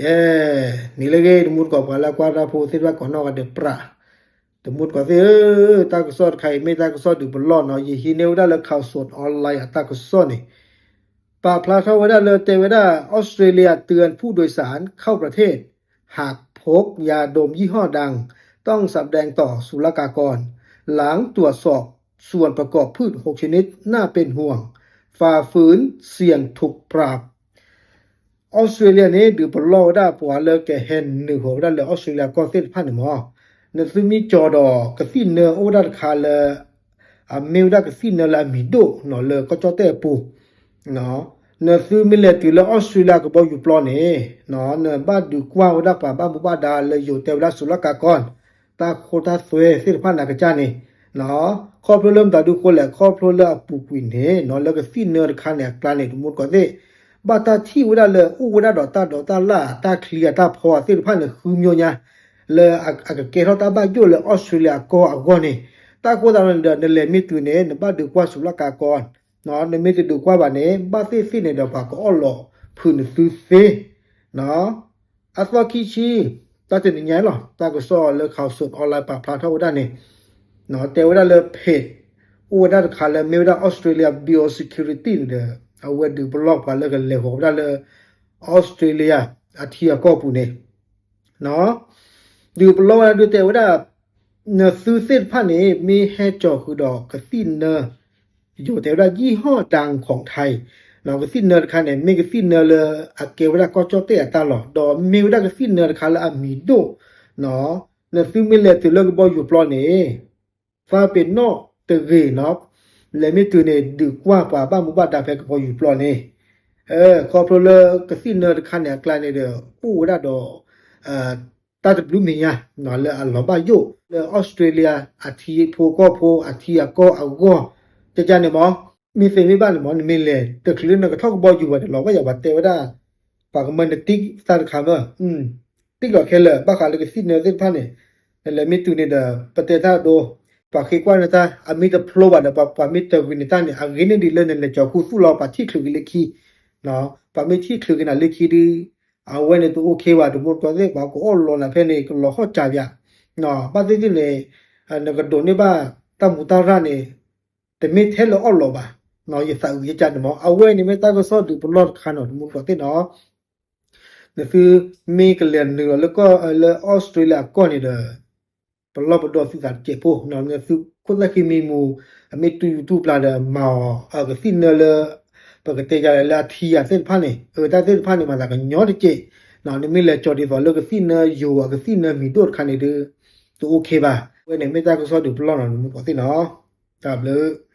ကဲ, နံၤလၢအဂ့ၤ တမူတကိး ပှၤလၢကွၢ်တၢ်ဖိသ့ၣ်တဖၣ်ကိးနီၢ်ဂၤဒဲး ပြး, တမူတကိးသ့ၣ်ဧၢ, တၢ်ကစီၣ်တခါအံၤ မ့ၢ်တၢ်ကစီၣ်ဒုးပလီၢ်နီၤ, ယဟံးန့ၢ်ဝဲဒၣ်လၢ Khaosod Online အတၢ်ကစီၣ်န့ၣ် ပာ်ဖျါထီၣ်ဝဲဒၣ်လၢတဲဝဲဒၣ် ออสเตรเลียเตือนผู้โดยสารเข้าประเทศ หากพกยาดมยี่ห้อดัง ต้องแสดงต่อศุลกากร หลังตรวจสอบส่วนประกอบพืชหกชนิด น่าเป็นห่วง ฝ่าฝืนเสี่ยงถูกปรับ အီစထြ့လယါန့ၣ် ဒုးပလီၢ်ဝဲဒၣ်ပှၤလၢကဟဲနုာ်ဃီၤဝဲဒၣ်လၢအီစထြ့လယါကီၢ်သ့ၣ်တဖၣ်န့ၣ်မး, နသုမ့ၢ်ကၠီၤဒီးကသံၣ်နၢအိၣ်ဝဲဒၣ်တခါလၢ အမ့ၢ်ဝဲဒၣ်ကသံၣ်နၢလၢအမံၤဒိၣ်နီၤလၢကီၢ်ကၠီၣ်တဲၣ်အပူၤ, နသုမ့ၢ်လဲၤတုၤလၢအီစထြ့လယါကဘီယူၤပျီန့ၣ်, နဘၣ်ဒုးကွၢ်ဝဲဒၣ်ပှၤဘၣ်မူဘၣ်ဒါလၢယိၤတဲဝဲဒၣ် ศุลกากรတၢ်ခိတၢ်သွဲသ့ၣ်တဖၣ်န့ၣ်အကစၢ်န့ၣ်, ခီဖျိလၢမတၤဒုဃိလဲၣ်, ခီဖျိလၢအပူၤကွံာ်န့ၣ်နီၤ လၢကသံၣ်နၢတခါန့ၣ်အကျါန့ၣ် တမူတကိးသ့ၣ်, ဘၣ်တၢ်ထံၣ်ဝဲဒၣ်လၢအိၣ်ဝဲဒၣ်ဒီးတၢ်ဒိးတၢ်လၢ် တၢ်ချံအတၢ်ဖီအသ့ၣ်တဖၣ်န့ၣ် ဃုမျိုးညါ, လၢအကကဲထီၣ်တၢ်ဘၣ်ယိၣ်လၢအီစထြ့လယါကီၢ်အဂီၢ်န့ၣ်, တၢ်ဃိသတးန့ၣ်ဒီး နလဲၤမ့ၢ်တုၤန့ၣ် နဘၣ်ဒုးကွၢ် ศุลกากร, နမ့ၢ်တဒုးကွၢ်ဘၣ်န့ၣ် ဘၣ်သ့ၣ်သ့ၣ်န့ၣ်ဒီးပှၤကအီၣ်လီၤဖုးနသုသ့ အသီခံဆံ, တၢ်တနံၤညါလီၤ တၢ်ကစီၣ်လၢ Khaosod Online ပာ်ဖျါထီၣ်ဝဲဒၣ်န့ၣ်, တဲဝဲဒၣ်လၢ เพจ အိၣ်ဝဲဒၣ်တခါလၢမ့ၢ်ဝဲဒၣ် Australia Biosecurity န့ၣ်ဒီး အဝဲဒုးပလီၢ်ပှၤလၢကလဲၤဃီၤဝဲဒၣ်လၢ အီစထြ့လယါအထံအကီၢ်ပူၤန့ၣ် ဒုးပလီၢ်ဝဲဒၣ်ဒုးတဲဝဲဒၣ် နသုသ့ၣ်တဖၣ်န့ၣ် မ့ၢ်ဟဲကၠီၤဃုာ်ဒီးကသံၣ်နၢ ယိၤတဲဝဲဒၣ် ยี่ห้อดังของไทย ကသံၣ်နၢတခါန့ၣ် မ့ၢ်ကသံၣ်နၢလၢအကဲဝဲဒၣ်ကီၢ်ကၠီၣ်တဲၣ်အတၢ်လီၢ် ဒီးမ့ၢ်ဝဲဒၣ်ကသံၣ်နၢတခါလၢအမံၤဒိၣ်, နသုမ့ၢ်လဲၤတုၤလၢကဘီယူၤပျီန့ၣ် သးပ့ၤနီၣ်တဂ့ၤနီၤ, လဲၤမ့ၢ်တုၤန့ၣ် ဒုးကွၢ်ပှၤဘၣ်မူဘၣ်ဒါဖဲကဘီယူၤပျီန့ၣ်, ခီဖျိလၢကသံၣ်နၢတခါန့ၣ်အကျါန့ၣ်ဒီး အိၣ်ဝဲဒၣ်ဒီး တၢ်တဘျုးမဲာ်ညါ လၢအလီၤဘၣ်ယိၣ်လၢအီစထြ့လယါ အထံဖိကီၢ်ဖိ အထံအကီၢ်အဂီၢ်, ကကန့ၣ်မး, မ့ၢ်သ့မ့ၢ်ဘၣ်န့ၣ်မး နမ့ၢ်လဲၤတချုးလၢနကထီၣ်ကဘီယူၤဘၣ်န့ၣ် လီၤဘၣ်ယၤဘၣ်တဲဝဲဒၣ် ပှၤကမၢနတံၢ်သးတခါမး, တံၢ်လီၤခဲလၢာ် ဘၣ်ဃးလၢကသံၣ်နၢသ့ၣ်တဖၣ်န့ၣ်, နလဲၤမ့ၢ်တုၤန့ၣ်ဒီး ပတဲတၢ်ဒိ, ပှၤဃ့ကွၢ်နတၢ် အမ့ၢ်တဖျိဘၣ်ဒီး ပှၤမ့ၢ်တဂ့ၤနတၢ်န့ၣ် အဂ့ၤန့ၢ်ဒံးလၢနလဲၤကၠီၤခူသူၣ်လီၤ ပှၤထံၣ်ချုးက့ၤလၢခံ, ပှၤမ့ၢ်ထံၣ်ချုးက့ၤနၤလၢခံဒုး အဝဲန့ၣ်တအိၣ်ခ့ဘၣ် တမူတကိးသ့ၣ် ပှၤကအီၣ်လီၤနၤဖဲန့ၣ် ကလီၤဟီၣ်ကၢ်ယၤ, ဘၣ်သ့ၣ်သ့ၣ်န့ၣ် နကဒိးန့ၢ်ဘၣ်တၢ်မူတၢ်ရၢ်န့ၣ် တမ့ၢ်ထဲလၢအီၣ်လီၤဘၣ်, ယသးအုးယကန့ၣ်မး အဝဲန့ၣ်မ့ၢ်တၢ်ကစီၣ်ဒုးပလီၢ်တခါနီၤ တမူတကိးသ့ၣ်နီၤ, နသုမ့ၢ်ကလဲၤနုာ်လီၤလၢကီၢ်လၢအီစထြ့လယါကီၢ်န့ၣ်ဒီး ပလီၢ်ပဒီသုသးတစဲးဖိ, နသုခိၣ်သၣ်ဃံမံမူၤ အမ့ၢ်တူၢ်ယူၤတူၢ်ပျၢ်ဒီးမၤအီၤ ကသံၣ်နၢလၢ ပကတဲယၤလၢအထံယၤသ့ၣ်တဖၣ်န့ၣ်, အတၢ်သ့ၣ်တဖၣ်န့ၣ် မၤသးကညီတစဲး, နမ့ၢ်လဲၤကၠီၤဒ်သိးလၢကသံၣ်နၢယိၤ အကသံၣ်နၢမံၤဒိၣ်တခါန့ၣ်ဒီး တအိၣ်ခ့ဘၣ်, အဝဲန့ၣ်မ့ၢ်တၢ်ကစီၣ်ဒုးပလီၢ်နီၤ တမူတကိးသ့ၣ်နီၤ, တၢ်ဘျုး